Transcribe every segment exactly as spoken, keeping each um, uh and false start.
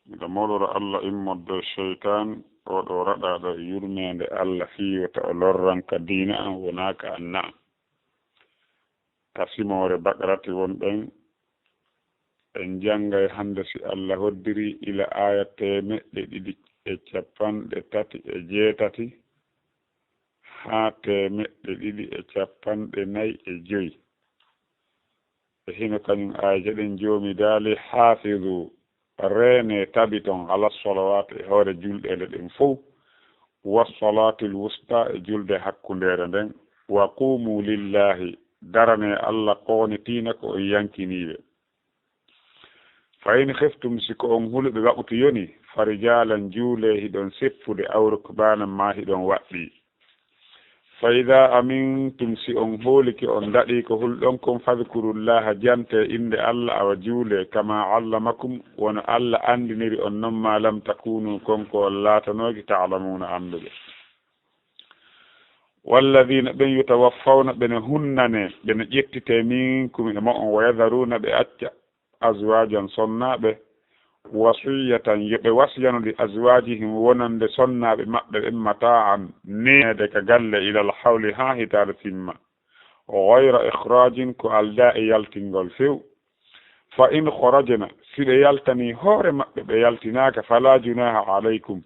Miɗo moolora Allah immorde seytaan, oo ɗoo raɗaaɗo e yurmeende Allah fii wota o lorran ka diina an wonaa ka an na'am. Ka simoore Baqarati wonɗen, en janngay hannde si Allah hoddiri ila aaya teemeɗɗe ɗiɗi e cappanɗe tati e jeetati haa teemeɗɗe ɗiɗi e cappanɗe nayi e joy. E hino kañum aayeeje ɗen Joomi daali, "Haafidu, reenee, tabiton, ala salawaati, e hoore julɗeele ɗen fow, wa salaatil wusta, e julde hakkundeere nden, wa quumu lillahi, daranee Alla qoonitiina ko on yankiniiɓe. Fa in khiftum, si ko on huluɓe waɓutu yoni, fa rijaalan, juulee hiɗon seppude, aw rukbaanan, maa hiɗon waɗɗii. Fa idaa amintum, si on hoolike, on daɗii ko hulɗon kon, fadkurullaha, jantee innde Alla, awa juulee, kama allamakum, wano Alla anndiniri on non, ma lam takunu, kon ko on laatanooki, ta'lamuuna, annduɓe." Walladiina, ɓen, yutawaffawna, ɓe no hunnanee, ɓe no ƴettitee, minkum, e mo'on, wa yadharuuna, ɓe acca, azwaajan, sonnaaɓe, wasiyatan, yo ɓe wasiyano, li azwaajihim, wonande sonnaaɓe maɓɓe ɓen, mataa'an, neede ka galle, ilal hawli, haa hitaande timma, ghayra ikhraajin, ko aldaa e yaltingol few. Fa in kharajna, si ɓe yaltanii hoore maɓɓe, ɓe yaltinaaka, falaa junaaha alaykum,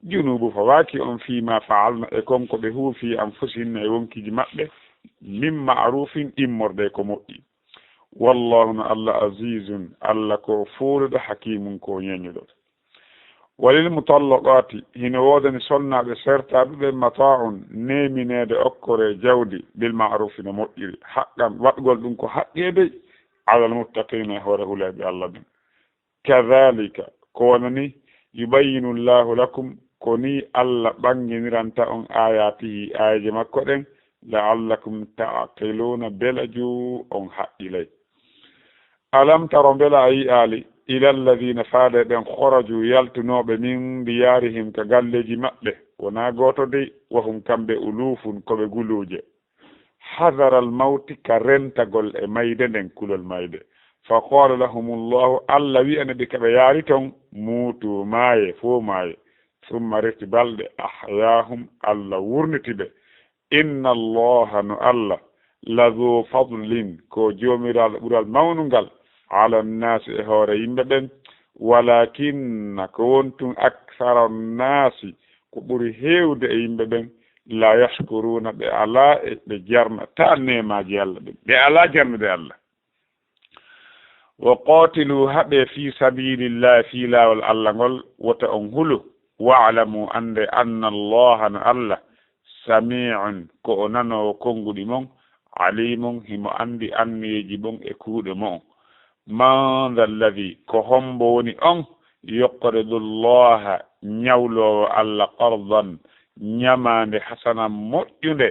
junuubu fawaaki on, fii maa fa'alna, e kon ko ɓe huufi, fii anfusihinna, e wonkiiji maɓɓe, min ma'ruufin, immorde ko moƴƴi. Wallaahu, no Alla, aziizun, Alla ko fuuluɗo, hakiimun, ko ñeeñuɗo. Walil mutallaqaati, hino woodani sonnaaɓe sertaaɓe ɓe, mataa'un, neemineede, okkoree jawdi, bil ma'ruufi, no moƴƴiri, haqqan, waɗgol ɗum ko haqqee dey, alal muttaqiina, e hoore huleeɓe Alla ɓen. Kadaalika, ko wano nii, yubayyinu Llaahu lakum, ko nii Alla ɓannginiranta on, aayaatihi, aayeeje makko ɗen, la'allakum ta'qiluuna, bela juu on haqqilay. Alam taro, mbela a yi'aali, ila alladiina, faade ɓen, kharaju, yaltunooɓe, min diyaarihim, ka galleeji maɓɓe, wonaa gooto dey, wa hum, kamɓe, uluufun, ko ɓe guluuje, hadaral mawti, ka rentagol e mayde nden, kulol mayde. Fa qaala lahumu Llaahu, Alla wi'ani ɓe ka ɓe yaari ton, muutu, maayee, fow maayee. Summa, reti balɗe, ahyaahum, Alla wurniti ɓe. Inna Llaaha, no Alla, la duu fadlin, ko Joomiraaɗo ɓural mawnungal, ala nnaasi, e hoore yimɓe ɓen, walaakinna, ko won tun, akthara nnaasi, ko ɓuri heewde e yimɓe ɓen, laa yashkuruuna, ɓe alaa e ɓe jarnataa neemaaji Alla ɗin, ɓe alaa jarnude Alla. Wa qaatiluu, haɓee, fii sabiilillaahi, fii laawol Alla ngol, wota on hulu. Wa'lamuu, anndee, anna Allaaha, no Alla, samii'un, ko o nanoowo konnguɗi mon, aliimun, himo anndi anniyeeji mon e kuuɗe mo'on. Man dha alladhi, ko hombo woni on, yuqridu Allaha, ñawloowo Alla, qardan, ñamaande, hasanan, moƴƴunde,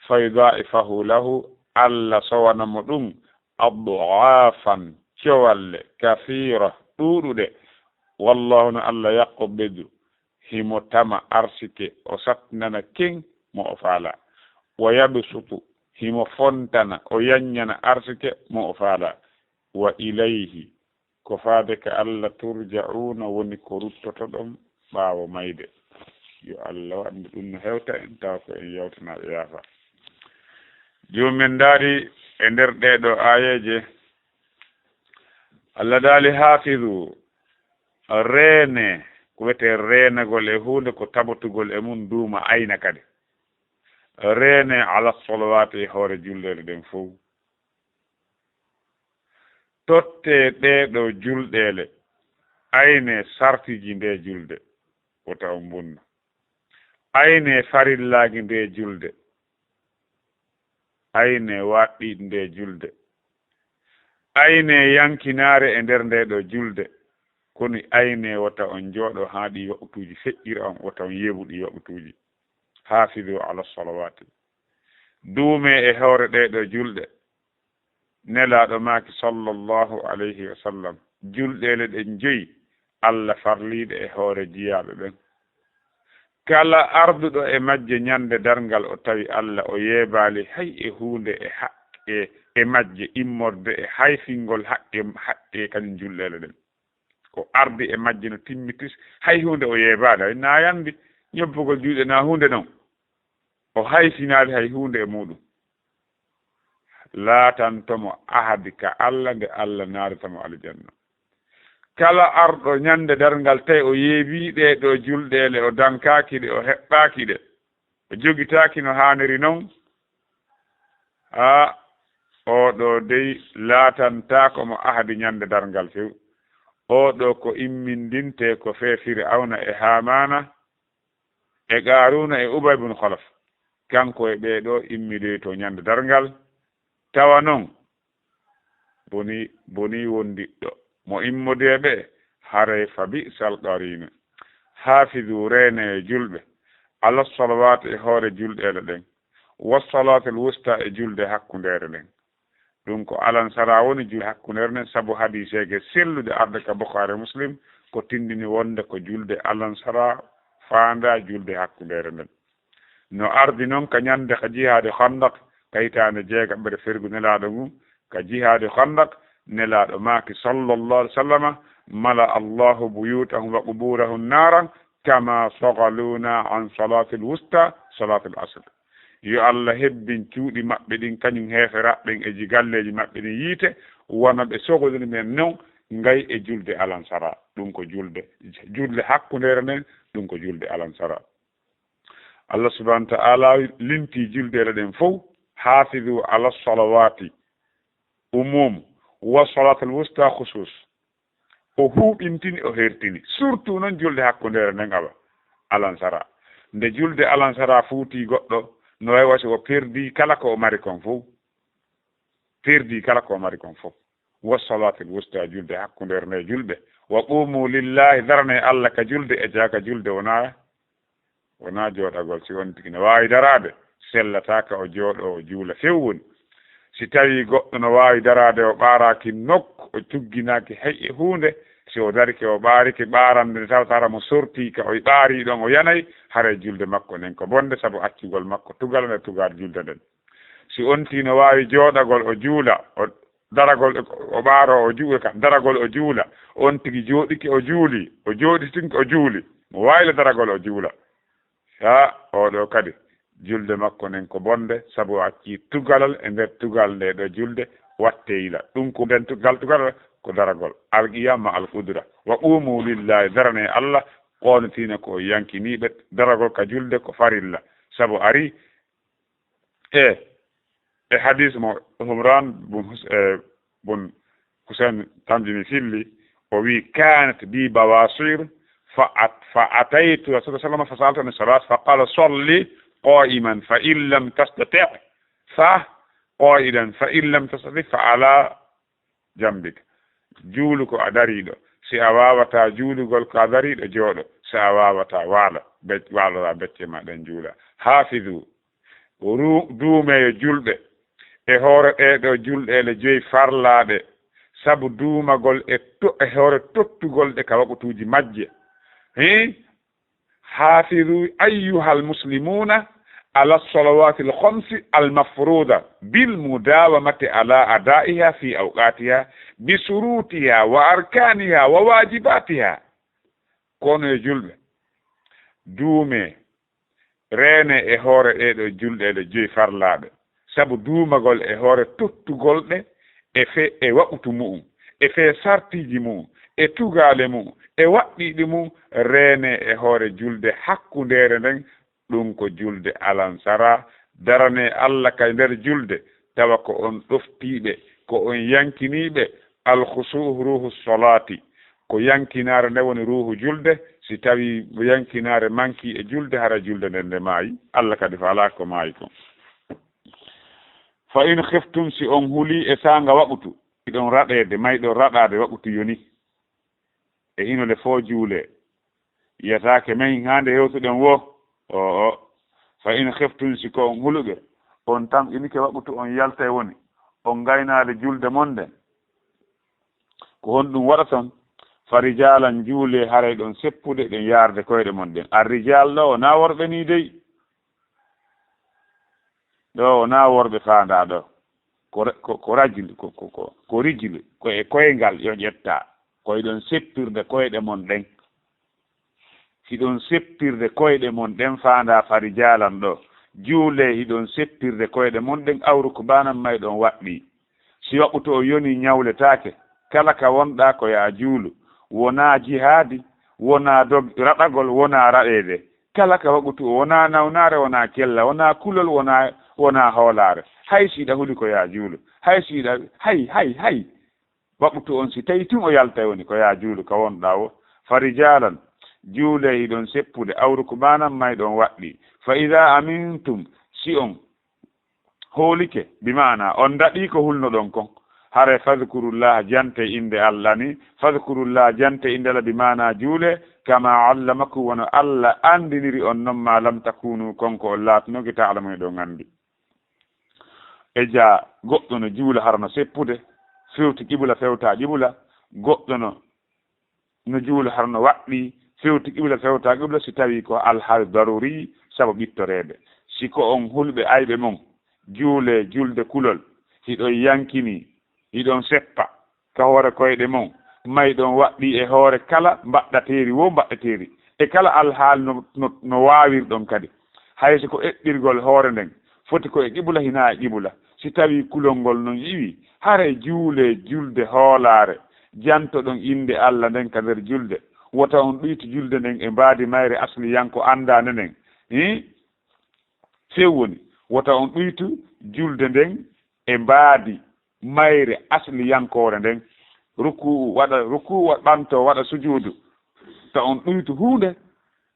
fa yudaa'ifahu lahu, Alla sowana mo ɗum, ad'aafan, cowalle, kathiira, ɗuuɗuɗe. Wallahu, no Alla, yaqbidu, himo tama arsike, o sattinana ken mo o faalaa. Wa yabsutu, himo fontana, o yanñana arsike mo o faalaa. Wa ilayhi, ko faade ka Alla, turja'uuna, woni ko ruttotoɗon ɓaawo mayde. Yo Alla waɗ nde ɗum no hewta en, tawa ko en yawtanaaɓe yaafa. Jooni men ndaari e nder ɗee ɗoo aayeeje, Alla daali, haafidu, reene, ko wiyetee reenagol e huunde ko tabotugol e mum duuma ayna kadi. Reene ala salawaati e hoore julɗeele ɗen fow. Tottee ɗee ɗoo julɗeele, aynee sartiiji ndee julde, wota on mbunno. Aynee farillaaji ndee julde, aynee waɗɗiiɗi ndee julde, aynee yankinaare e nder ndee ɗoo julde, koni aynee wota on njooɗo haa ɗii waɓutuuji feƴƴira on, wota on yeebu ɗii waɓutuuji. Haafidu ala salawaati. Duumee e hoore ɗee ɗoo julɗe. Nelaaɗo maaki, sallallahu alayhi wa sallam, julɗeele ɗen joyi, Alla farliiɗe e hoore jiyaaɓe ɓen. Kala arduɗo e majje ñande darngal, o tawi Alla, o yeebaali hay e huunde e haqqe e majje, immorde e hayfingol haqqe, haqqe kañum julɗeele ɗen. Ko ardi e majje no timmitis, hay huunde o yeebaade, hay na yandi ñobbugol juuɗe na huunde non. O hayfinaali hay huunde e muuɗum. Laatanto mo ahadi ka Alla nde Alla naadata mo aljanna. Kala arɗo ñande darngal tawi o yeebii ɗee ɗoo julɗeele, o dankaaki ɗe, o heɓɓaaki ɗe, o jogitaaki no haaniri non, haa oo ɗoo dey laatantaako mo ahadi ñande darngal few. Oo ɗoo ko immindintee ko fee Fir'awna e Haamaana, e Qaaruuna e Ubay bun Khalaf. Kanko e ɓee ɗoo immidoytoo ñande darngal, tawa non boni, boni wondiɗɗo mo immodee ɓe, haray fa bi'sal qariinu. Haafidu, reenee julɓe, ala salawaati, e hoore julɗeele ɗen, wa salaatul wusta, e julde hakkundeere nden. Ɗum ko alansara woni julde hakkundeere nden, sabu hadiiseeje selluɗe arde ka Bukhaari e Muslim, ko tindini wonde ko julde alansara faanda julde hakkundeere nden. No ardi non ka ñande ka jihaade Khandak, ka hitaande jeegaɓere fergu Nelaaɗo ngun, ka jihaade Khandak, Nelaaɗo maaki, sallallahu alaihi wasallama, "Mala Allahu buyutahum wa quburahum naran, kama shaghaluna an salatil wusta, salatil asr." Yo Allah hebbin cuuɗi maɓɓe ɗin, kañum heeferaaɓe ɓen e ji-, galleeji maɓɓe ɗin yiite, wano ɓe sogoliri men non, ngay e julde alansara. Ɗum ko julde, julde hakkundeere nden, ɗum ko julde alansara. Allah subhanahu wa ta'ala linti juldeele ɗen fow, "Hafizu ala salawati umum, wa salatul wusta khusus." O huɓintini, o hertini. Surtout non julde hakkundeere nden, awa, alansara. Nde julde alansara fuuti goɗɗo, no way wasi o perdi kala ko o mari kon fow. Perdi kala ko o mari kon fof. Wa salatil wusta, julde hakkundeere nde julɓe. Wa qumu lillahi, darane Allah ka julde, e jaaka julde wona, wona jooɗagol. Si on tigi ne waawi daraade, sellata ka o jooɗo, o juula. Few woni, si tawi goɗɗo no waawi daraade, o ɓaaraaki nokku, o tugginaaki hay e huunde, si o darike, o ɓaarike ɓaarande nde tawata hara mo sorti ka o ɓaari ɗon, o yanay, haray julde makko nden ko bonde, sabu accugol makko tugal nde tugaade julde nden. Si on tigi no waawi jooɗagol o juula, o daragol o ɓaaro o juula, ka daragol o juula, on tigi jooɗike o juuli, o jooɗitinke o juuli, mo waawi le daragol o juula. Haa oo ɗoo kadi, julde makko nden ko bonde, sabu o accii tugalal e nder tugal nde ɗoo julde, wattee yila. Ɗum ko nden tugal, tugalal ko daragol. Al qiyam ma al qudra. Wa qumu lillahi, darane Allah, qonitiina ko yankiniiɓe, daragol ka julde ko farilla. Sabu ari, e, e hadis mo Humran bun Hus-, e, bun Husayn tamjini filli, o wi, "Kanat bi bawasir, fa at-, fa ataytu Rasulullah sallallahu alaihi wasallam fa sa'altu an salat, fa qala, salli qa'iman, fa in lam tastati', fa qa'idan, fa in lam tastati', fa ala jambik." Juulu ko a dariiɗo. Si a waawataa juulugol ko a dariiɗo, jooɗo. Si a waawataa, waalo. Bec-, waaloɗaa becce ma ɗen juula. Hafizu, ru-, duumeeyo julɓe e hoore ɗee ɗoo julɗeele joyi farlaaɗe, sabu duumagol e to-, e hoore tottugol ɗe ka waqutuuji majje. Hii? Hafizu ayyuhal muslimuna ala salawati al khamsi al mafruda bil mudawamati ala adaiha fi awqatiha bi surutiha wa arkaniha wa wajibatiha. Kono e julɓe, duume, reene e hoore ɗee ɗoo julɗeele joyi farlaaɗe, sabu duumagol e hoore tottugol ɗe e fe-, e waɓutu mu'um, e fee sartiiji mu'um, e tugaale mu'um, e waɗɗiiɗi mu'um, reene e hoore julde hakkundeere nden, ɗum ko julde alansara, darane Allah ka nder julde, tawa ko on ɗoftiiɓe, ko on yankiniiɓe, alkhusu ruhu salati, ko yankinaare nde woni ruuhu julde, si tawi yankinaare manki e julde, hara julde nden nde maayi, Allah kadi faalaa ko maayi kon. Fa in khiftum, si on huli e saanga waɓutu, hiɗon raɗeede, mayɗon raɗaade waɓutu yoni, e hinole foo juulee, yiyataake men haa nde hewtuɗen woo, o, o. Fa in khiftum, si ko on huluɓe, on tamƴinike waɓutu, on yaltay woni, on ngaynaade julde mon nden, ko honɗum waɗaton? Fa rijalan, juulee, haray ɗon seppude ɗen yaarde koyɗe mon ɗen. Ar rijal ɗoo wonaa worɓe nii dey. Ɗoo wonaa worɓe faandaa ɗoo. Ko re-, ko, ko rajul, ko, ko, ko, ko rijul, ko e koyngal yo ƴettaa. ko hiɗon seppirde koyɗe mon ɗen. Hiɗon seppirde koyɗe mon ɗen, faandaa, farijaalan ɗo. Juulee hiɗon seppirde koyɗe mon ɗen, aw rukbaanan, maa hiɗon waɗɗii. Si waɓɓutu on yonii, ñawletaake. Kala ka wonɗaa ko yaa juulu. Wonaa jihaadi, wonaa dog-, raɗagol, wonaa raɗeede. Kala ka waɓɓutu, wonaa nawnaare, wonaa kella, wonaa kulol, wonaa, wonaa hoolaare. Hay si hiɗa huli ko yaa juulu. Hay si hiɗa, hay, hay, hay. Waɓɓutu on, si tawii tun o yaltay woni ko yaa juulu ka wonɗaa woo. Farijaalan, juulee hiɗon seppude, aw rukbaanan, maa hiɗon waɗɗii. Fa idaa amintum, si on hoolike, bi maanaa on daɗii ko hulnoɗon kon, haray fadkurullaha, jantee innde Alla ni, fadkurullaha, jantee innde Alla, bi maanaa juulee, kamaa allamakum, wano Alla anndiniri on non, maa lam takuunuu, kon ko on laatunooki, ta'lamuuna, hiɗon anndi. E jaa, goɗɗo no juula hara no seppude, fewti qibla, fewtaa qibla, goɗɗo no, no juula hara no waɗɗii, fewti qibla, fewtaa qibla, si tawii ko alhaali daruuri, sabu ɓittoreede. Si ko on hulɓe ayɓe mon, juulee julde kulol, hiɗon yankinii, hiɗon seppa ka hoore koyɗe mon, maa hiɗon waɗɗii e hoore kala mbaɗɗateeri woo mbaɗɗateeri, e kala alhaali no, no, no waawirɗon kadi. Hay si ko eɓɓirgol hoore nden foti ko e qibla, hinaa e qibla, si tawii kulol ngol non iwii, haray juulee julde hoolaare, jantoɗon innde Alla nden ka nder julde, wota on ɗuytu julde nden e mbaadi mayre asliyanko anndaande nden. Hii? Few woni, wota on ɗuytu julde nden e mbaadi mayre asliyankoore nden. Rukuu, waɗa rukuu, wa-, ɓanto, waɗa sujuudu. Ta on ɗuytu huunde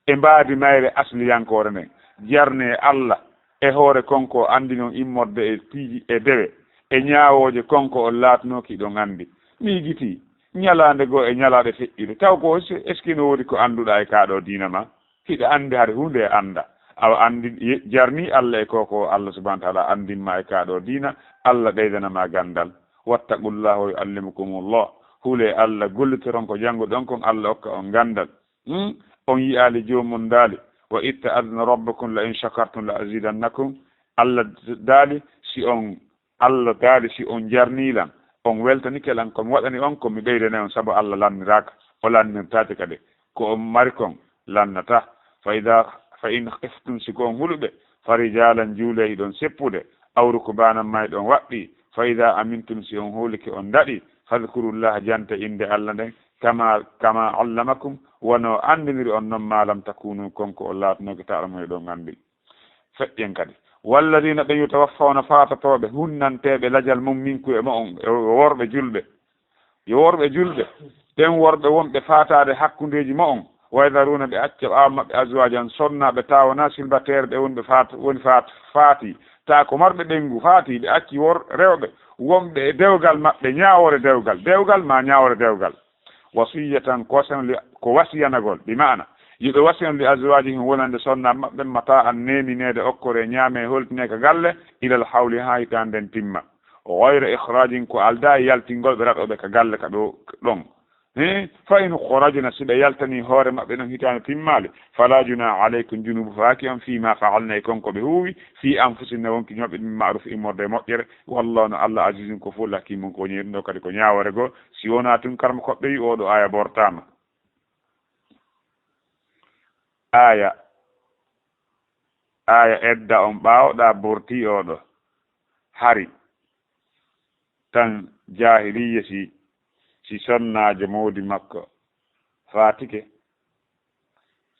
e mbaadi mayre asliyankoore nden. Jarnee Alla e hoore kon ko anndini on immorde e piiji e dewe, e ñaawooje kon ko on laatunooki hiɗon anndi. Miijitii, ñalaande goo e ñalaaɗe feƴƴuɗe, taw ko, est-ce que no woodi ko annduɗaa e kaa ɗoo diina maa? Hiɗa anndi hari huunde e annda. Awa anndi, ye-, jarni Alla e ko, ko Alla subhanahu wa ta'ala anndin ma e kaa ɗoo diina, Alla ɓeydana ma ganndal. Wattaqullaha wa yu'allimukumullah. Hulee Alla, gollitoron ko jannguɗon kon, Alla okka on ganndal. Hmm? On yi'aali joomum daali, "Wa idh ta'adhana rabbukum la in shakartum la azidannakum." Alla daali, si on Alla daali, "Si on jarnii lan, on weltanike lan ko mi waɗani on, ko mi ɓeydanay on, sabu Alla lanniraaka, o lannirtaake kadi. Ko on mari kon lannataa. Fa idaa, fa in khiftum, si ko on huluɓe, fa rijaalan, juulee hiɗon seppude, aw rukbaanan, maa hiɗon waɗɗii, fa idaa amintum, si on hoolike on daɗii, fadhkurullaha, jante innde Alla nden, kama, kama allamakum, wano anndiniri on non, ma lam takunu, kon ko on laatunooki, ta'lamuuna, hiɗon anndi." Feƴƴen kadi. "Walladina, ɓe yutawaffawna, faatatooɓe, hunnanteeɓe lajal mum, minkum, e mo'on, e worɓe julɓe." Yo worɓe julɓe, ɓen worɓe wonɓe faataade hakkundeeji mo'on, "wa yadharuna", ɓe acca ɓaawo maɓɓe, "azwajan", sonnaaɓe, tawa wonaa silbateer ɓe woni ɓe faat-, woni faat-, faati, taa ko marɓe ɓeyngu faati, ɓe acci wor-, rewɓe wonɓe e dewgal maɓɓe, ñaawoore dewgal, dewgal maa ñaawoore dewgal. Wasiyatan, ko wasiyana li, ko wasiyanagol, bi maana, yo ɓe wasiyana li azwajihim, wonande sonnaaɓe maɓɓe, mataa an, neemineede, okkore, ñaame, holtine ka galle, ilal hawli, haa hitaande nden timma. Ghayra ikhrajin, ko aldaa e yaltingol ɓe raɗooɓe ka galle ka ɗo, ɗon. He, fa in kharajna, si ɓe yaltanii hoore maɓɓe ɗon hitaande timmaali, fala junaha alaykum, junuubu faaki on, fii ma fa'alna, e kon ko ɓe huuwi, fii anfusihinna, wonki maɓɓe, min ma'ruf, immorde e moƴƴere, wallahu, no Alla, azizun, ko fulla, hakimun, ko ñeeruɗo kadi ko ñaawoore goo. Si wonaa tun, karma koɓɓe wi, oo ɗoo aaya bortaama. Aaya, aaya edda on ɓaawoɗaa bortii oo ɗoo. Hari tan jaahiliyya, si, si sonnaajo moodi makko faatike,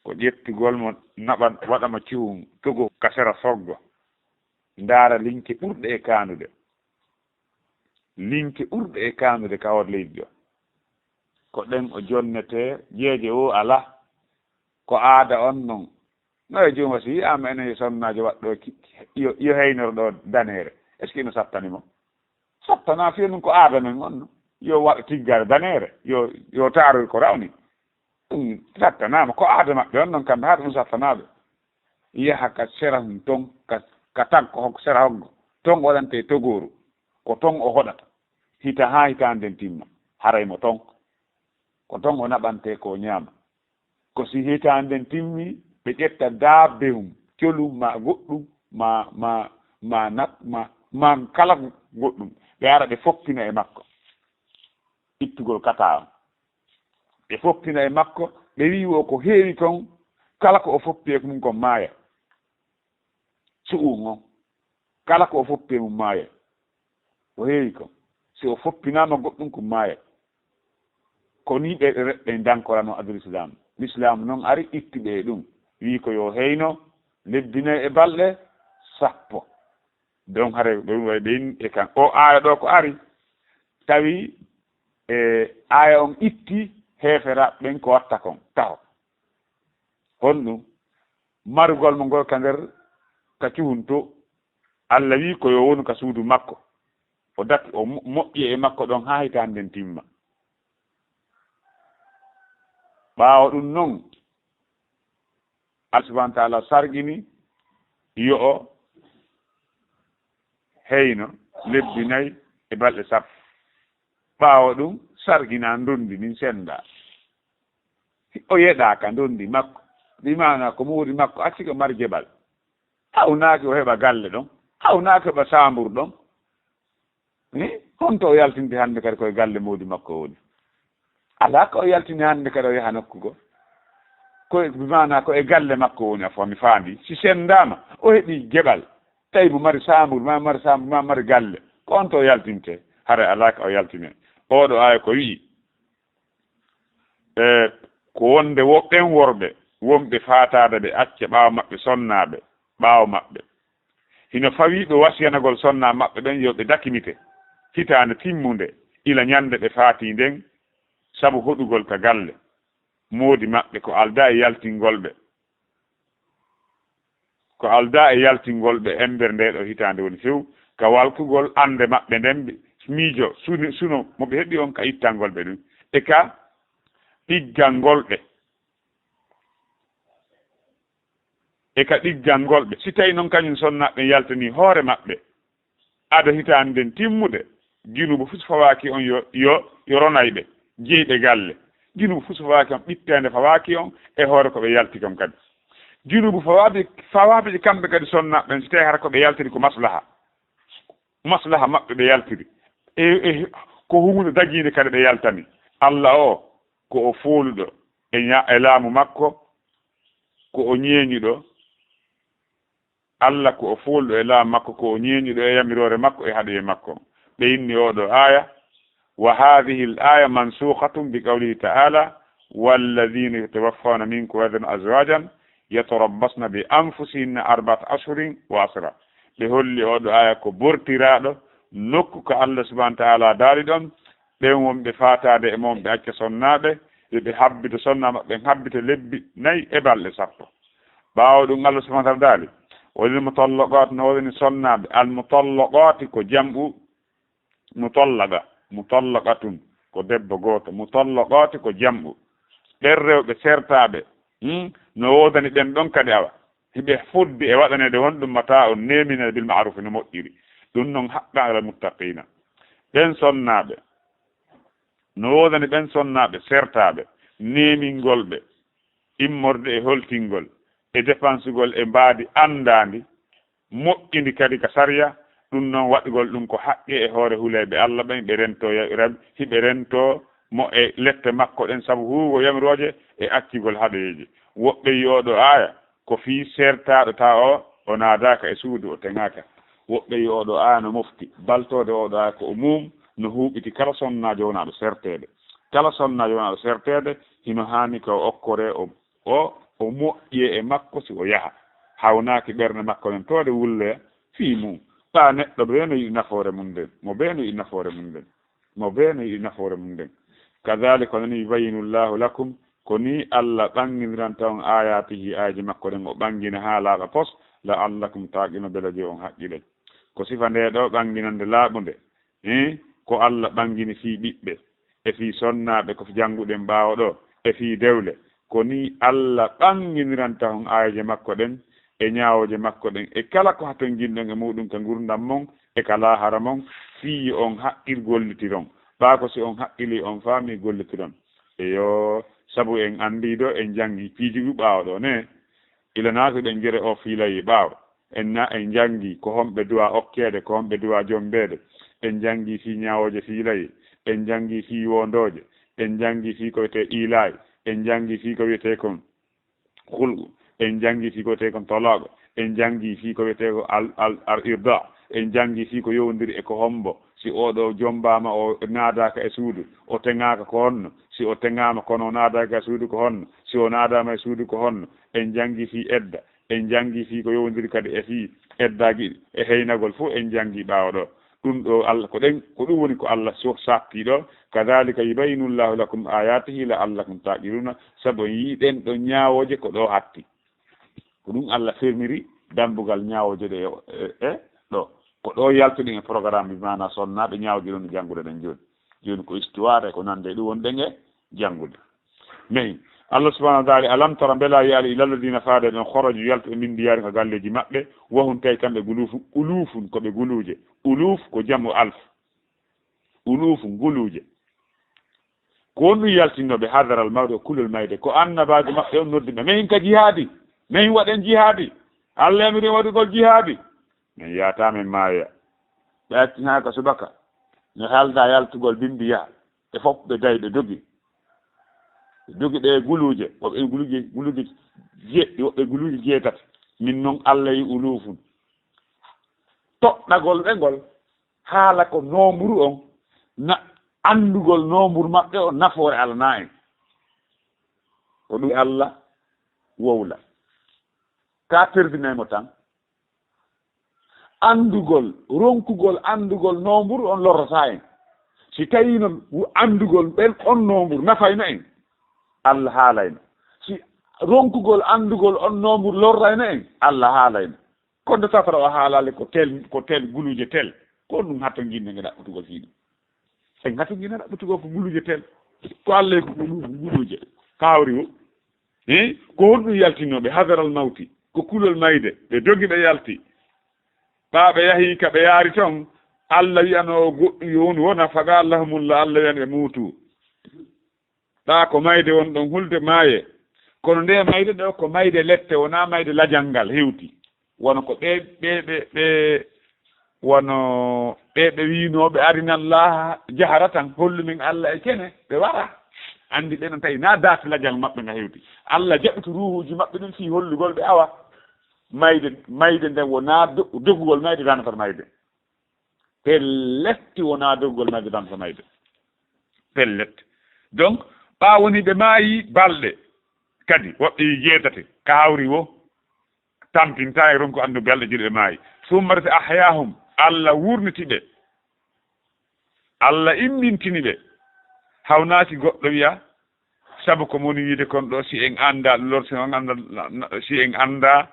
ko ƴettugol mo, naɓa, waɗa mo cuhun, tugu ka sera soggo, ndaara linke ɓurɗe e kaanude. Linke ɓurɗe e kaanude ka hoore leydi ɗo. Ko ɗen o jonnetee, jeeje o alaa. Ko aada on non. No e joom wasi, yi'aama enen yo sonnaajo waɗ ɗo ki-, yo, yo heynoro ɗo daneere. Est-ce que ino sattani mo? Sattanaa, fiyo ɗum ko aada men on non. Yo waɗ tiggare daneere. Yo, yo taarori ko rawni. Ɗum sattanaama. Ko aada maɓɓe on non kamɓe, haa ɗum sattanaaɓe. Yaha ka sera hum ton, ka, ka tagko hog-, sera hoggo. Ton o waɗante togooru. Ko ton o hoɗata. Hita haa hitaande nden timma. Haray mo ton. Ko ton o naɓante ko o ñaama. Ko si hitaande nden timmi, ɓe ƴetta daabbe hum, colum ma goɗɗum, ma, ma, ma nak, ma, ma kala goɗɗum. Ɓe ara ɓe foppina e makko. Ittugol kata on. ɓe foppina e makko, ɓe wi'i wo ko heewi kon, kala ko o foppi e mum kon maaya. Su'u ngon, kala ko o foppi e mum maaya. O heewi kon. Si o foppinaama goɗɗum kon maaya. Ko nii ɓe, ɓe, ɓe dankorano aduna Islam. Islam non ari itti ɓe e ɗum. Wi'i ko yo heyno, lebbi nayi e balɗe sappo. Donc hare ɗum way ɓe in e kan. O aaya ɗo ko ari, tawi e aaya on itti heeferaaɓe ɓen ko watta kon. Taho. Honɗum? Marugol mo ngol ka nder, ka cuhun to. Allah wi'i ko yo wonu ka suudu makko. O daki, o mo-, moƴƴi e makko ɗon haa hitaande nden timma. Ɓaawo ɗum non, Allah subhanahu wa ta'ala sargini yo o heyno lebbi nayi e balɗe sappo. Ɓaawo ɗum, sargina ndondi ndin senda. O yeɗaaka ndondi makko. Bi maana ko moodi makko acci ko mari jebal. Hawnaaki o heɓa galle ɗon. Hawnaaki o heɓa saambur ɗon. Eh? Honto o yaltinte hannde kadi koye galle moodi makko o woni? Alaa ko o yaltini hannde kadi o yaha nokku goo. Ko e, bi maana ko e galle makko o woni, a fami faandi. Si sendaama, o heɓi geɓal. Tawi mo mari saambur, ma mari saambur, ma mari galle. Ko on to o yaltinte. Hara alaa ko o yaltine. Oɗo aaya ko wi'i, e, ko wonde wo ɓen worɓe, wonɓe faataade ɓe acca ɓaawo maɓɓe sonnaaɓe, ɓaawo maɓɓe. Hino fawii ɓe wasiyanagol sonnaa maɓɓe ɓen yo ɓe dakimite hitaande timmunde, ila ñande ɓe faatii nden, sabu hoɗugol ka galle moodi maɓɓe ko aldaa e yaltingol ɓe. Ko aldaa e yaltingol ɓe ember ndee ɗoo hitaande woni few, ka walkugol annde maɓɓe nden, miijo, suni-, suno mo ɓe heɓi on ka ittangol ɓe ɗum. E ka ɗiggangol ɓe. E ka ɗiggangol ɓe. Si tawi non kañum sonnaaɓe ɓen yaltanii hoore maɓɓe, ado hitaande nden timmude, junubu fuu so fawaaki on yo, yo, yo ronay ɓe, jeyɓe galle. Junubu fuu so fawaaki on, ɓitteende fawaaki on, e hoore ko ɓe yalti kon kadi. Junubu fawaaɓe, fawaaɓe kamɓe kadi sonnaaɓe ɓen, si tawi hara ko ɓe yaltiri ko maslaha. Maslaha maɓɓe ɓe yaltiri. E, e, ko huunde dagiinde kadi ɓe yaltani. Alla o, ko o fooluɗo e ña-, e laamu makko, ko o ñeeñuɗo. Alla ko o fooluɗo e laamu makko, ko o ñeeñuɗo e yamiroore makko e haɗoye makko. Ɓe inni oo ɗoo aaya, "Wa haadihil aaya mansuukhatun bi qawlihi ta'aala, walladhiina yutawaffawna minkum wa yadharuna azwaajan yatarabbasna bi anfusihinna arba'ata ashhurin wa ashra." Ɓe holli oo ɗoo aaya ko bortiraaɗo nokku ka Alla subhaanahu wa ta'aala daali ɗon, ɓen wonɓe faataade e mon ɓe acca sonnaaɓe, yo ɓe habbito sonnaa maɓɓe, habbito lebbi nayi e balɗe sappo. Ɓaawo ɗum, Allah subhanahu wa ta'ala daali, "Wa lil mutallaqaati", no woni sonnaaɓe, al mutallaqaati ko jam'u mutallaqa, mutallaqatun ko debbo gooto, mutallaqaati ko jam'u. Ɓen rewɓe sertaaɓe, hmm, no woodani ɓen ɗon kadi awa. Hiɓe foddi e waɗaneede honɗum mataa'un neeminere bil ma'ruufi no moƴƴiri. Ɗum non haqqan alal muttaqiina. Ɓen sonnaaɓe, no woodani ɓen sonnaaɓe sertaaɓe, neemingol ɓe, immorde e holtingol, e depansugol e mbaadi anndaandi, moƴƴindi kadi ka sariya, ɗum non waɗugol ɗum ko haqqe e hoore hulayɓe Alla ɓen, ɓe rentoo ya-, rem-, hiɓe rentoo mo e lette makko ɗen sabu huugo yamirooje e accugol haɗoyeeje. Woɓɓe yi'ooɗo aaya, ko fii sertaaɗo taa o, o naadaaka e suudu, o teŋaaka. Woɓɓe yo oɗo aaya no mofti, baltoode oɗo aaya ko o mum, no huuɓiti kala sonnaajo wonaaɗo serteede. Kala sonnaajo wonaaɗo serteede, hino haani ko o okkoree, o, o, o moƴƴee e makko si o yaha. Hawnaaki ɓernde makko nden toode wulloya fii mum. Ɓaa neɗɗo bee no yiɗi nafoore mum nden, mo bee no yiɗi nafoore mum nden. Mo bee no yiɗi nafoore mum nden. Kadhalika, ko non, yubayyinu Allahu lakum, ko nii Alla ɓannginiranta on aayaatihi, aayeeje makko ɗen, o ɓanngina haa laaɓa pos, la'allakum ta'qiluuna, mbele yo on haqqile. Ko sifa ndee ɗoo ɓannginannde laaɓunde, eh, ko Alla ɓanngini fii ɓiɓɓe, e fii sonnaaɓe ko jannguɗen ɓaawo ɗoo, e fii dewle. Ko nii Alla ɓannginiranta on aayeeje makko ɗen, e ñaawooje makko ɗen, e kala ko hatonjinɗon e muuɗum ka ngurndan mon, e ka laahara mon, fii yo on haqqil gollitiron. Ɓaa ko si on haqqilii, on faamii, gollitiron. Eyo, sabu en anndii ɗoo, en janngii piiji ɗi ɓaawo ɗoo ne. Ila naatuɗen jere oo fiilayi ɓaawo. En na-, en janngii ko homɓe duwaa okkeede, ko homɓe duwaa jommbeede. En janngii fii ñaawooje fiilayi. En janngii fii woondooje. En njanngi fii ko wiyetee iilaay. En njanngi fii ko wiyetee kon hulɓu. En njanngi fii ko wiyetee kon tolooɓe. En njanngi fii ko wiyetee ko al, al, al irda. En njanngi fii ko yowondiri e ko hombo. Si oo ɗoo jommbaama, o naadaaka e suudu, o teŋaaka ko honno? Si o teŋaama kono o naadaaka e suudu ko honno? Si o naadaama e suudu ko honno? En njanngi fii edda. En njanngi fii ko yowondiri kadi e fii eddaaji ɗi e heynagol fof en njanngi ɓaawo ɗoo. Ɗum ɗoo Allah, ko ɗen, ko ɗum woni ko Allah so-, saakti ɗoo. Kadhalika yubayyinu Allahu lakum ayatihi la'allakum ta'qiluna. Sabu en yi'i ɗen ɗoo ñaawooje ko ɗoo hatti. Ko ɗum Allah fermiri dambugal ñaawooje ɗe e, e, e ɗoo. Ko ɗoo yaltuɗen e programme bi, maanaa sonnaaɓe ñaawooje ɗon no janngude ɗen jooni. Jooni ko histoire e ko nande e ɗum wonɗen e janngude. Nehi, Allah subhanahu wa ta'ala, "Alam tara, mbela yi'aali, ila alladhina, faade ɓen, kharaju, yaltu e min diyarihim, ka galleeji maɓɓe, wa hum, tawi kamɓe, guluufun, uluufun, ko ɓe guluuje." Uluuf ko jamu alf. Uluufun, guluuje. Ko honɗum yaltinnoo ɓe? Hadaral mawti, ko kulol mayde. Ko annabaajo maɓɓe on noddi ɓe, "Mehin ka jihaadi, mehin waɗen jihaadi. Allah yamiri en waɗugol jihaadi." Men yaata, men maayoya. Ɓe acci haa ka subaka. No halda yaltugol, bimbi yaha. Ɓe fof ɓe dayi, ɓe dogi. Ɓe dogi ɓe guluuje, woɓɓe guluuje, guluuje jeɗɗi, woɓɓe guluuje jeetati. Min non Allah yi uluufun. Toɗɗagol ɓe ngol, haala ko noomburu on, na anndugol noomburu maɓɓe on nafoore alanaa en. Ko ɗum Allah wowla. Ka perdinay mo tan. Anndugol, ronkugol anndugol noomburu on lorrataa en. Si tawiino anndugol ɓen on noomburu nafayno en, Allah haalayno. Si ronkugol anndugol on noomburu lorrayno en, Allah haalayno. Kono tawata o haalaali ko tel, ko tel guluuje tel. Ko ɗum hattonjinde nge ɗaɓɓutugol fii ɗum. En hattonjinde ɗaɓɓutugol ko guluuje tel. Ko Allah ko gulu-, guluuje. Kawri o. Eh? Ko honɗum yaltinoo ɓe? Hadaral mawti. Ko kulol mayde. Ɓe dogi ɓe yalti. Ɓaa ɓe yahi ka ɓe yaari ton, Allah wi'anoo goɗɗum yo won wona, faqala lahumullah, Allah wi'ani ɓe muutu. Ɗaa ko mayde won ɗon hulde maaye. Kono nde mayde ɗo ko mayde lette, wonaa mayde lajal ngal hewti. Wano ko ɓe, ɓe, ɓe, ɓe, wano ɓe, ɓe wiinooɓe arinallah jaharatan, hollu min Allah e kene, ɓe wara. Anndi ɓe non tawi naa daati lajal maɓɓe nga hewti. Allah jaɓitu ruuhuuji maɓɓe ɗin fii hollugol ɓe awa. Mayde, mayde nden wonaa do-, dogugol mayde danata mayde. Pellet, wonaa dogugol mayde danata mayde. Pellet. Donc, ɓaa woni ɓe maayi balɗe, kadi woɓɓe yi jeetati, ka hawri wo, tampintaa e ronku anndu balɗe jiɗi ɓe maayi. Summa rese ahyaahum, Allah wurniti ɓe. Allah immintini ɓe. Hawnaaki goɗɗo wi'a, sabu ko moni wiide kon ɗo, si en anndaa ɗum lor-, si en anndaa, si en anndaa,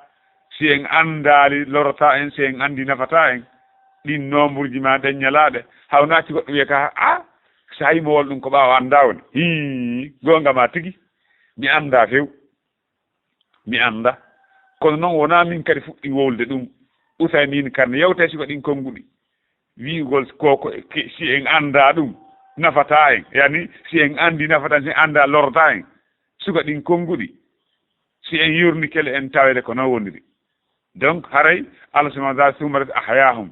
si en anndaali lorata en, si en anndi nafata en, ɗin nomburji ma ɗen ñalaaɗe, hawnaaki goɗɗo wiya ka, a, so hayi mo wol ɗum ko ɓaawo anndaa woni. Hii, goonga ma tigi, mi anndaa few. Mi anndaa. Kono noon wonaa min kadi fuɗɗi wowlude ɗum. Usaymin kan yewtay suka ɗin konnguɗi. Wi'ugol ko, ko, ke-, si en anndaa ɗum, nafataa en. Yani, si en anndi nafataa en, si en anndaa lorrataa en. Suka ɗin konnguɗi, si en yurnikele en tawede ko noon woniri. Donc, haray Allah subhanahu wa ta'ala summa ahyaahum.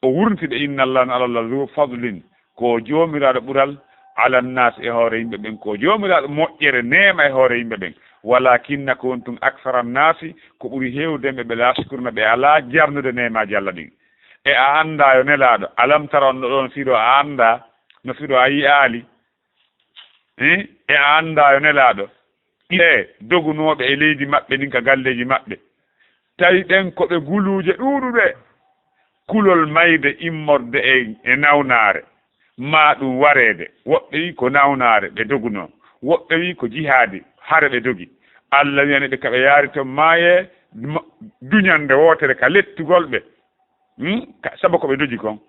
O wurniti ɓe, inna Allah, no Allah, zu fadlin, ko joomiraaɗo ɓural, ala nnaas, e hoore yimɓe ɓen, ko joomiraaɗo moƴƴere, neema e hoore yimɓe ɓen. Walakinna, ko woni tun, akthara nnaasi, ko ɓuri heewde ɓe, ɓe laa yashkuruna, ɓe alaa jarnude neemaaji Allah ɗin. E a anndaa yo nelaaɗo, alam tara, on no ɗon firo a anndaa, no firo a yi'aali, eh? E a anndaa yo nelaaɗo, ɓe dogunooɓe e leydi maɓɓe ndin ka galleeji maɓɓe, tawi ɓen ko ɓe guluuje ɗuuɗuɓe, kulol mayde immorde e, e nawnaare, maa ɗum wareede. Woɓɓe wi ko nawnaare ɓe dogunoo, woɓɓe wi ko jihaadi, hare ɓe dogi. Allah wi'ani ɓe ka ɓe yaari ton maaye, ma-, duñande wootere ka lettugol ɓe. Hmm? Ka, sabu ko ɓe dogi kon.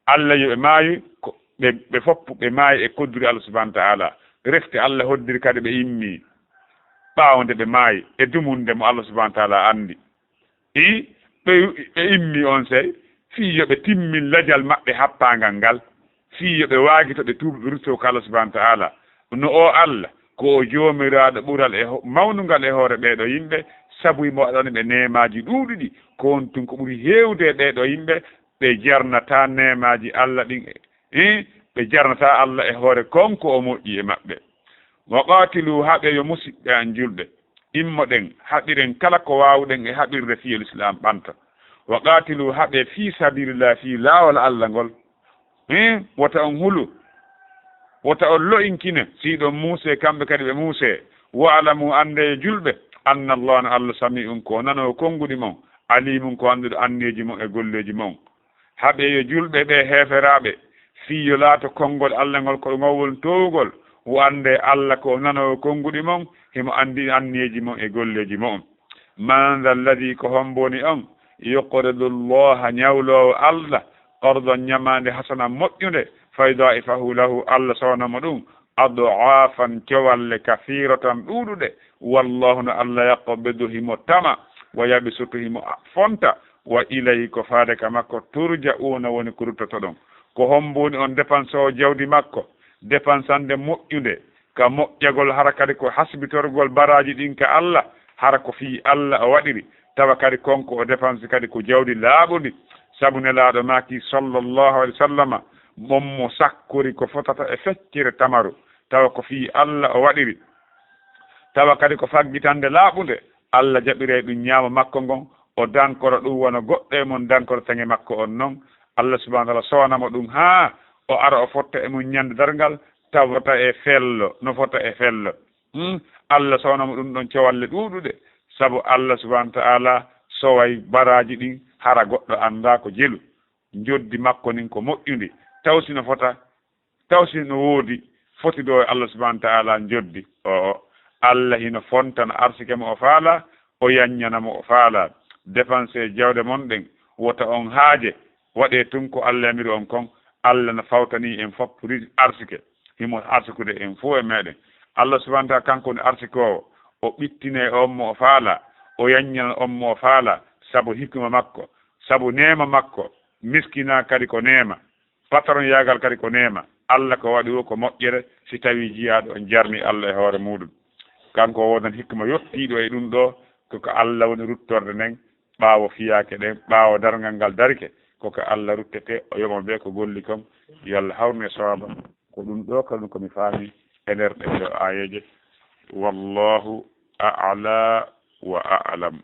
Allah yo ɓe maayu, ko ɓe, ɓe foppu ɓe maayi e kodduri Allah subhanahu wa ta'ala. Refti Allah hoddiri kadi ɓe immi ɓaawo nde ɓe maayi e dumunde mo Allah subhanahu wa ta'ala anndi. I ɓe, ɓe immi on sey fii yo ɓe timmin lajal maɓɓe happaangal ngal, fii yo ɓe waagito ɓe tuuba ɓe ruttoo ka Allah subhanahu wa ta'ala. No o Allah ko o joomiraaɗo ɓural e ho-, mawnungal e hoore ɓee ɗoo yimɓe, sabu himo waɗani ɓe neemaaji ɗuuɗuɗi, ko on tun ko ɓuri heewde e ɓee ɗoo yimɓe, ɓe jarnataa neemaaji Allah ɗin, eh, ɓe jarnataa Alla e hoore kon ko o moƴƴi e maɓɓe. Wa qaatilu, haɓee yo musiɓɓe an julɓe. Immoɗen, haɓiren kala ko waawuɗen e haɓirde fii yo Lislaam ɓanto. Wa qaatilu, haɓee fii sabiilillah, fii laawol Alla ngol. Hee, wota on hulu, wota on lo'inkine, si hiɗon muusee, kamɓe kadi ɓe muusee. Wa'lamu, anndee yo julɓe, anna Allaha, no Alla, samii'un, ko nanoowo konnguɗi mon, aliimun, ko annduɗo anniyeeji mon e golleeji mon. Haɓee yo julɓe ɓe heeferaaɓe, fii yo laato konngol Alla ngol ko ngol woni toowugol, wo anndee Alla ko nanoowo konnguɗi mon, himo anndi anniyeeji mon e golleeji mon. Man dha alladhi, ko hombo woni on, yuqridu Allaha, ñawloowo Alla, qardan, ñamaande, hasanan, moƴƴunde, fa yudaa'ifahu lahu, Alla sowna mo ɗum, ad'aafan, cowalle, kasiiratan, ɗuuɗuɗe, wallahu, no Alla, yaqbidu, himo tama, wa yabsutu, himo fonta, wa ilayhi, ko faade ka makko, turja'uuna, woni ko ruttotoɗon. Ko hombo woni on depansoowo jawdi makko, depansande moƴƴunde, ka moƴƴagol, hara kadi ko hasbitorgol baraaji ɗin ka Alla, hara ko fii Alla o waɗiri, tawa kadi kon ko o depansi kadi ko jawdi laaɓundi, sabu Nelaaɗo maaki, sallallahu alayhi wa sallama, mon mo sakkori ko fotata e feccere tamaru, tawa ko fii Alla o waɗiri, tawa kadi ko faggitande laaɓunde, Alla jaɓiray ɗum ñaamo makko ngon, o dankora ɗum wano goɗɗo e mon dankora taŋe makko on non. Alla subhanahu wa ta'ala sowna mo ɗum haa o ara o fotta e mum ñande darngal, tawata e fello, no fota e fello. Hmm? Alla sowna mo ɗum ɗon cowalle ɗuuɗuɗe, sabu Alla subhanahu wa ta'ala soway baraaji ɗin, hara goɗɗo anndaa ko jelu. Njoddi makko nin ko moƴƴundi, taw si no fota, taw si no woodi fotidoo e Alla subhanahu wa ta'ala njoddi o, o, Alla hino fontana arsike mo o faala, o yanñana mo o faala. Depansee jawɗe mon ɗen, wota on haaje, waɗee tun ko Alla yamiri on kon. Alla no fawtanii en fof ris-, arsike, himo arsikude en fof e meɗen. Alla subhanahu wa ta'ala kanko woni arsikoowo, o ɓittinay on mo o faala, o yanñana on mo o faala, sabu hikma makko, sabu neema makko. Miskina kadi ko neema. Patron yaagal kadi ko neema. Alla ko waɗi wo ko moƴƴere, si tawii jiyaaɗo on jarni Alla e hoore muuɗum. Kanko o wonani hikma yottiiɗo e ɗum ɗoo, ko ko Alla woni ruttorde nden, ɓaawo fiyaake ɗen, ɓaawo darngal ngal darike, ko ko Alla ruttete, o yoɓa ɓe ko golli kon, yo Alla hawrun e sawaaba. Ko ɗum ɗoo kadi ko mi faami e nder ɗee ɗoo aayeeje. Wallahu a'la wa a'lam.